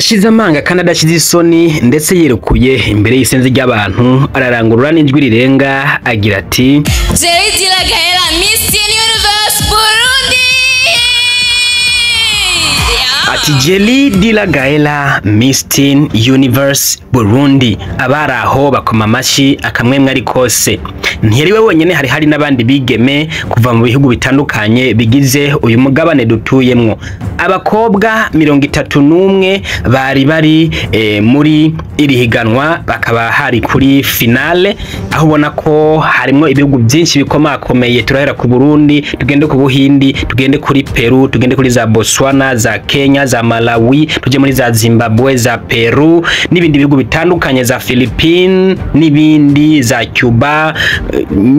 Ashize amanga kandi adashize isoni, ndetse yerekuye imbere y'isenzi ry'abantu, ararangurura n'ijwi rirenga agira ati: Jerry Dilagahera, Miss Teen Universe Burundi! Yeah. Ati: "Jelly Dila Gaela, Miss Teen Universe Burundi." Abari aho bakoma amashyi, akamwemwe ari kose. Ntiyari we wenyine, hari n'abandi bigeme kuva mu bihugu bitandukanye bigize uyu mugabane dutuyemwo. Abakobwa 31 bari muri iri higanwa, bakaba hari kuri finale, aho ubona ko harimwo ibihugu byinshi bikomakomeye. Turahera ku Burundi, tugende ku Buhindi, tugende kuri Peru, tugende kuri za Botswana, za Kenya, za Malawi, tuje muri za Zimbabwe, za Peru n'ibindi bihugu bitandukanye, za Philippines n'ibindi, za Cuba,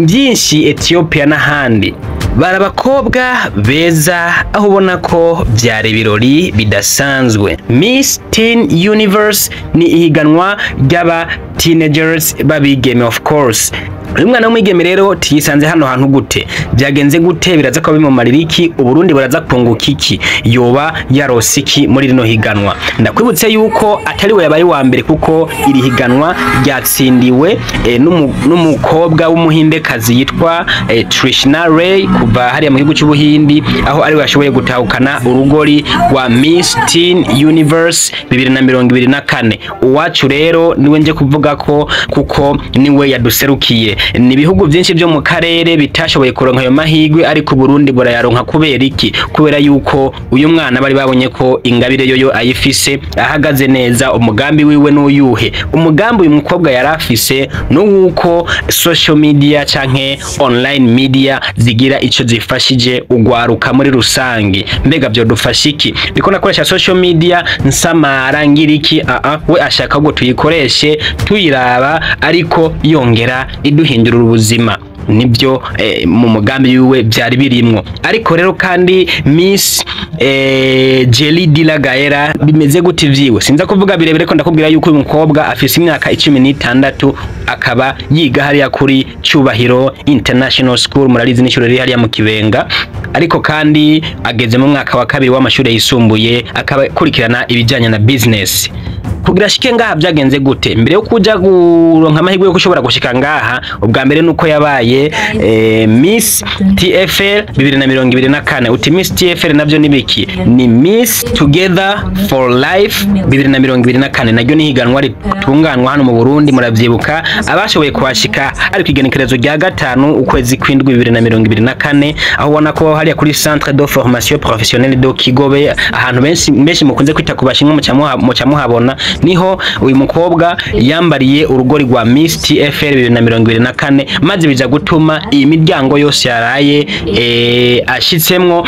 byinshi, Ethiopia n'ahandi. Bari abakobwa beza, aho ubona ko byari ibirori bidasanzwe. Miss Teen Universe ni ihiganwa ry'aba teenagers babigeme, of course. Uyu mwana w'umwigeme rero tiyisanze hano hantu gute? Byagenze gute? Biraza kuba bimumarira iki? Uburundi buraza kunguka iki? Yoba yarose iki muri rino higanwa? Ndakwibutse yuko atari we yabaye wa mbere, kuko iri higanwa ryatsindiwe n'umukobwa w'umuhindekazi yitwa Trishna Ray kuva hariya mu gihugu cy'Ubuhindi, aho ari we yashoboye gutahukana urugori rwa Miss Teen Universe 2024. Uwacu rero niwe nje kuvuga ko, kuko niwe yaduserukiye. Ni ibihugu byinshi byo mu karere bitashoboye kuronka ayo mahirwe, ariko Burundi burayaronka. Kubera iki? Kubera yuko uyu mwana bari babonye ko ingabire yoyo ayifise, ahagaze neza. Umugambi wiwe n'uyuhe? Umugambi uyu mukobwa yari afise n'uwuko social media canke online media zigira ico zifashije ugwaruka muri rusange. Mbega vyodufasha iki? Ndiko nakoresha social media nsamara ngira iki? Aa, we ashaka ngo tuyikoreshe tuyiraba, ariko yongera iduhindurira ubuzima. Nibyo mu mugambi wiwe byari birimwo. Ariko rero kandi Miss Jelly Dila Gaera bimeze gute vyiwe? Sinza kuvuga birebire ko ndakubwira yuko uyu mukobwa afise imyaka 16, akaba yiga hariya kuri Cyubahiro International School. Murarizi, n'ishuri riri hariya mu Kibenga, ariko kandi ageze mu mwaka wa kabiri w'amashuri yisumbuye, akaba akurikirana ibijyanye na business. Kugira ashike ngaha byagenze gute? Mbere yo kuja kuronka amahirwe yo gushobora gushika ngaha, ubwa mbere nuko yabaye Miss TFL 2024. Uti: "Miss TFL navyo nibiki?" Ni Miss Together for Life 2024. Naryo ni higanwa ritunganwa hano mu Burundi. Muravyibuka, abashoboye kuhashika, ari kwigenekerezo rya 5 ukwezi kw'indwi 2024, aho ubona ko hariya kuri Centre de Formation Professionnelle de Kigobe, ahantu benshi benshi mukunze kwita ku Bashinwa, muca muhabona, niho uyu mukobwa yambariye urugori rwa Miss TFL 2024, maze biza gutuma iyi miryango yose yaraye ashitsemwo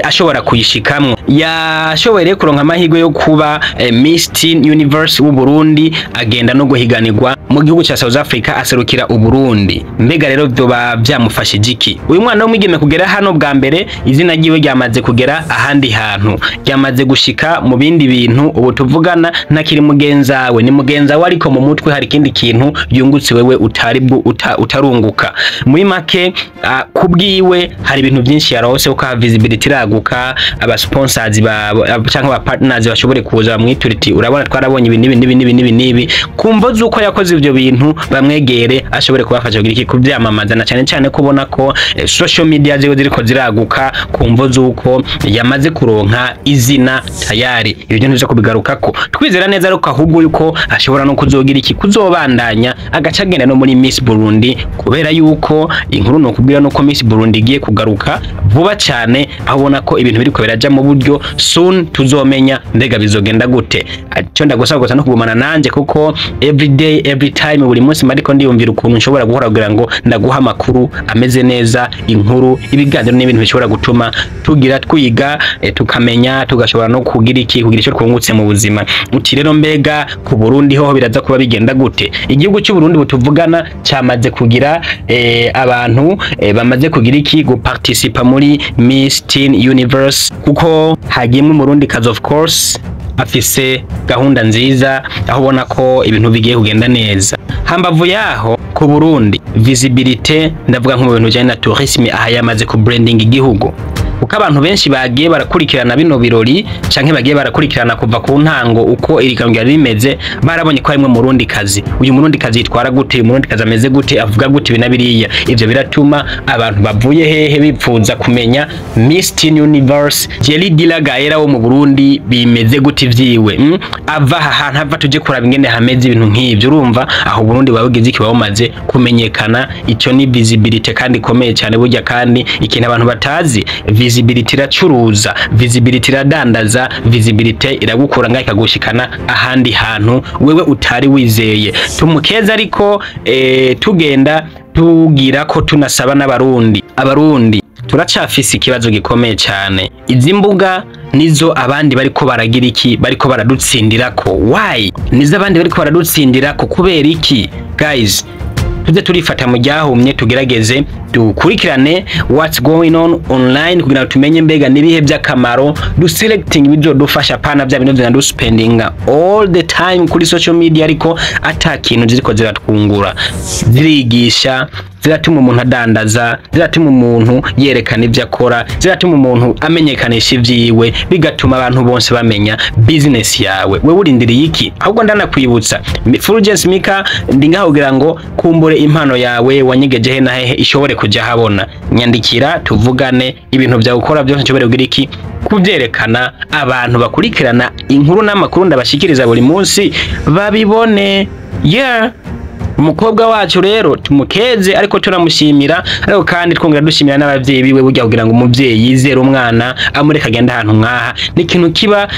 ashobora kuyishikamwo. Yashoboye rero kuronka amahirwe yo kuba Miss Teen Universe w'u Burundi, agenda no guhiganirwa mu gihugu ca South Africa, aserukira u Burundi. Mbega rero vyoba vyamufashije iki uyu mwana w'umwigeme kugera hano? Bwa mbere izina ryiwe ryamaze kugera ahandi hantu, ryamaze gushika mu bindi bintu. Ubu tuvugana ntakiri mugenzawe, ni mugenzawe ariko mu mutwe hari ikindi kintu yungutse wewe utari utarunguka. Muri make, kubwiwe hari ibintu byinshi yarose, kuko visibility iraguka, aba sponsors ba cyangwa aba partners bashobore kuza bamwitura iti: "Urabona twarabonye ibi n'ibi n'ibi n'ibi n'ibi n'ibi." Kumvo z'uko yakoze ivyo bintu, bamwegere ashobore kubafasha kugira iki? Kuvyamamaza, na cyane cyane kubona ko social media ziwe ziriko ziraguka kumvo z'uko yamaze kuronka izina tayari. Ibyo bintu vyo kubigarukako, twizera neza ariko ahubwo yuko ashobora no kuzogira iki? Kuzobandanya, agaca agenda no muri Miss Burundi, kubera yuko inkuru no kubwira nuko Miss Burundi igiye kugaruka vuba cyane, aho ubona ko ibintu biriko biraja mu buryo. Soon tuzomenya mbega bizogenda gute. Icyo ndagusaba gusa no kugumana nanje, kuko every day, every time, buri munsi mariko ndiyumvira ukuntu nshobora guhora kugira ngo ndaguha amakuru ameze neza, inkuru, ibiganiro n'ibintu bishobora gutuma tugira twiga, tukamenya, tugashobora no kugira iki? Kugira icyo twungutse mu buzima. Uti: "Rero mbega ku Burundi hoho biraza kuba bigenda gute?" Igihugu cy'u Burundi butuvugana cyamaze kugira abantu bamaze kugira iki? Guparticipa muri Miss Teen Universe, kuko hagiyemwo Umurundi kazi, of course afise gahunda nziza, aho ubona ko ibintu bigiye kugenda neza. Hambavu yaho, ku Burundi visibility, ndavuga nko mu bintu bijanye na tourisme, aha yamaze ku branding igihugu. Kuko abantu benshi bagiye barakurikirana bino birori canke bagiye barakurikirana kuva ku ntango uko iri higanwa ryari rimeze, barabonye ko harimwo Murundi kazi. Uyu Murundi kazi yitwara gute? Uyu Murundi kazi ameze gute? Avuga gute? Ibi na biriya, ivyo biratuma abantu bavuye hehe bipfuza kumenya Miss Teen Universe Jelly Dila Gaera wo mu Burundi bimeze gute ivyiwe? Ava aha hantu ava, tuje kuraba ingene hameze, ibintu nk'ivyo. Urumva aho Burundi babugize iki? Bamaze kumenyekana. Ico ni visibility kandi ikomeye cyane burya. Kandi ikintu abantu batazi, visibility iracuruza, visibility iradandaza, visibility iragukura ngaho ikagushikana ahandi hantu wewe utari wizeye. Tumukeza, ariko tugenda tugira ko tunasaba n'Abarundi. Abarundi turacafise ikibazo gikomeye cyane. Izi mbuga nizo abandi bariko baragira iki? Bariko baradutsindirako. Why nizo abandi bariko baradutsindirako? Kubera iki? Guys, tuze turifata mu ryahumye, tugerageze dukurikirane what's going on online kugira ngo tumenye mbega nibihe by'akamaro, du selecting bizodufasha, pana bya bintu vya du spending all the time kuri social media ariko ata kintu ziriko ziratwungura. Zirigisha, ziratuma umuntu adandaza, ziratuma umuntu yerekana ibyo akora, ziratuma umuntu amenyekanisha ivyiwe, bigatuma abantu bose bamenya business yawe. Wewe urindiriye iki? Ahubwo ndanakwibutsa, Fulgence Mika, ndi ngaho kugira ngo kumbure impano yawe wanyegeje he na hehe ishobore kuja habona. Nyandikira tuvugane, ibintu byawe ukora byose nshobore kugira iki? Kubyerekana, abantu bakurikirana inkuru n'amakuru ndabashikiriza buri munsi babibone. Yeah, umukobwa wacu rero tumukeze, ariko turamushimira, ariko kandi twongera dushimira n'abavyeyi biwe. Burya kugira ngo umuvyeyi yizere umwana amureka agenda ahantu nkaha ni ikintu kiba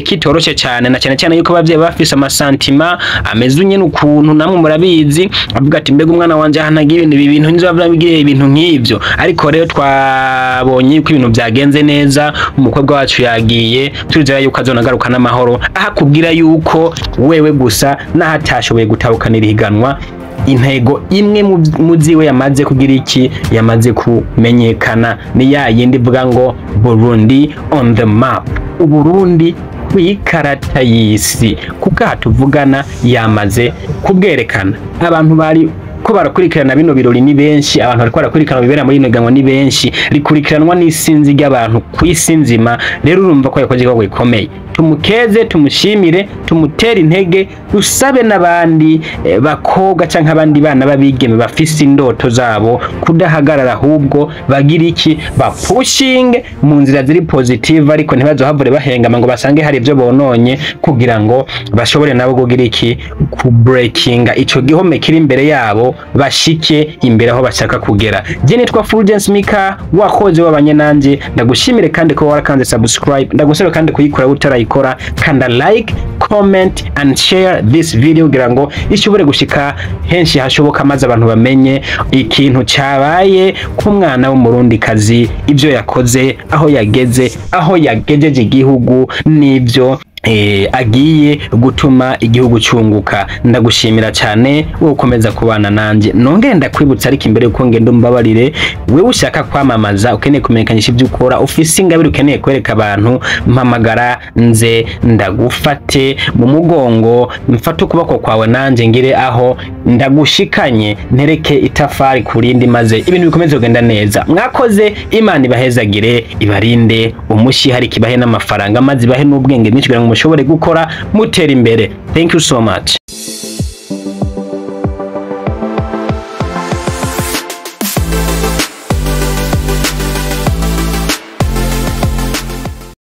kitoroshe cyane, na cyane cyane yuko abavyeyi bafise ama sentiments ameze nyene ukuntu, namwe murabizi, avuga ati: "Mbega umwana wanje ahantu agiye, ibintu ibi bintu nzo bigiye," ibintu nk'ivyo. Ariko rero twabonye yuko ibintu byagenze neza, umukobwa wacu yagiye, turizera yuko azonagaruka n'amahoro. Aho akubwira yuko wewe gusa naho atashoboye gutahukanira ihiganwa, intego imwe mu ziwe yamaze kugira iki? Yamaze kumenyekana. Ni ya yindi ivuga ngo "Burundi on the map", Uburundi kw'ikarata y'isi. Kuko aha tuvugana yamaze kubwerekana. Abantu bari ko barakurikirana bino birori ni benshi, abantu bariko barakurikirana bibera muri rino higanwa ni benshi, rikurikiranwa n'isinzi ry'abantu kw'isi nzima. Rero urumva ko yakoze igikorwa gikomeye. Tumukeze, tumushimire, tumutere intege, dusabe n'abandi bakobwa canke abandi bana b'abigeme bafise indoto zabo kudahagarara, ahubwo bagira iki? Bapushinge mu nzira ziri positive, ariko ntibazohavure bahengama ngo basange hari ibyo bononye, kugira ngo bashobore nabo kugira iki? Kubreakinga ico gihome kiri imbere yabo, bashike imbere aho bashaka kugera. Je nitwa Fulgence Mika, wakoze wabanye nanje, ndagushimire kandi ko warakanze subscribe. Ndagusaba kandi kuyikora utarayikora, kanda like, comment and share this video kugira ngo ishobore gushika henshi hashoboka, maze abantu bamenye ikintu cyabaye ku mwana w'Umurundi kazi, ibyo yakoze, aho yageze, aho yagejeje igihugu n'ibyo agiye gutuma igihugu cyunguka. Ndagushimira cyane wowe ukomeza kubana nanjye. Nongere ndakwibutsa, ariko imbere yuko ngenda umbabarire, wewe ushaka kwamamaza, ukeneye kumenyekanisha ibyo ukora, ufise ingabire ukeneye kwereka abantu, mpamagara nze ndagufate mu mugongo, mfate ukuboko kwawe nanjye ngire aho ndagushikanye, ntereke itafari ku rindi, maze ibintu bikomeze kugenda neza. Mwakoze, Imana ibahezagire, ibarinde umushi, hari kibahe n'amafaranga, maze ibahe n'ubwenge bwinshi kugira ngo mushobore gukora mutera imbere. Thank you so much.